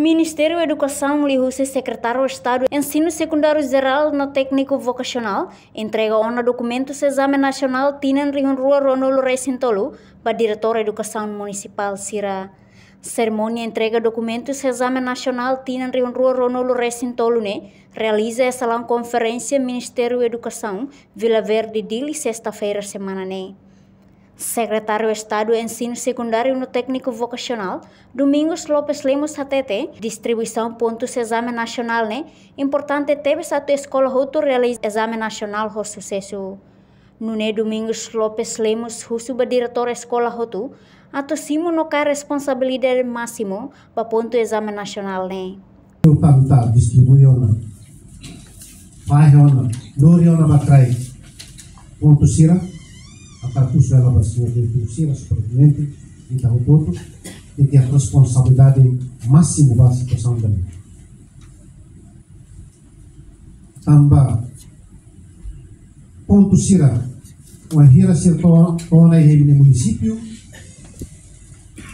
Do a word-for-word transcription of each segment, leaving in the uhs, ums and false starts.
Ministériu Edukasaun liuhusi Sekretáriu Estadu Ensinu Sekundáriu Jerál no Tékniku Vokasionál entrega ona dokumentus ezame nasionál tinan rihun rua ruanulu-resin-tolu ba Diretór Edukasaun Munisipál sira. Serimónia entrega dokumentus ezame nasionál tinan rihun rua ruanulu-resin-tolu ne'e realiza iha salaun konferénsia Ministériu Edukasaun, Vila Verde, Dili, sesta-feira semana ne'e. Sekretáriu Estadu Ensinu Sekundáriu no Tékniku Vokasionál, Domingos Lopes Lemos, hatete, distribuisaun pontus ezame nasionál ne'e importante tebes atu eskola hotu realiza ezame nasionál ho susesu. Nune'e Domingos Lopes Lemos husu ba diretór eskola hotu atu simu no kaer responsabilidade másimu ba pontu ezame nasionál ne'e. Ita distribui ona, fahe ona, lori ona ba kraik pontu sira, atu husu hela ba señór diretór sira, superintendente, ita hotu-hotu, ita iha responsabilidade másimu ba situasaun ida-ne'e. Tanba pontu sira, wainhira sira to'o, to'o ona iha imi-nia munisípiu,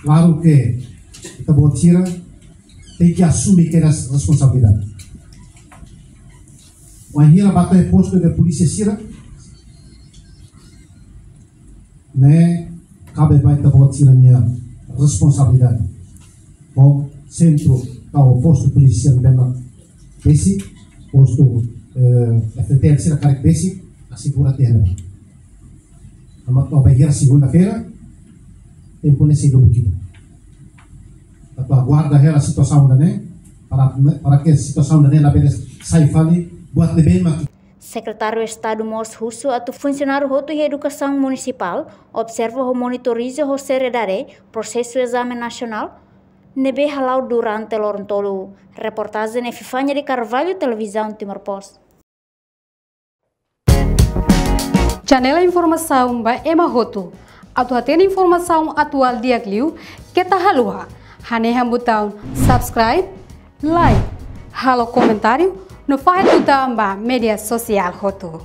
klaru ke ita-boot sira tenke asume kedas responsabilidade. Wainhira ba to'o iha postu de polísia sira, ne'e kabe ba ita-boot sira-nia responsabilidade. Ho sentru ka ho postu polísia sira ne'ebé mak besik, postu, eh, F T L sira karik besik, asegura tiha ne'ebá. Tanba to'o ba iha segunda-feira, tempu ne'e sei lubuk ida. Atu aguarda hela situasaun ida-ne'e, para, para ke situasaun ida-ne'e labele sai fali buat ne'ebé mak Sekretáriu Estadu mós husu atu funsionáriu hotu iha edukasaun munisipál observa ho monitoriza ho seriedade prosesu ezame nasionál ne'ebé hala'o durante loron tolu. Reportajen Epifania de Carvalho, Televizaun Timor Post. Janela informasaun ba ema hotu. Atu hatene informasaun atuál di'ak liu, keta haluha hanehan butaun subscribe, like, halo komentáriu, no fahe tutan ba média sosiál hotu.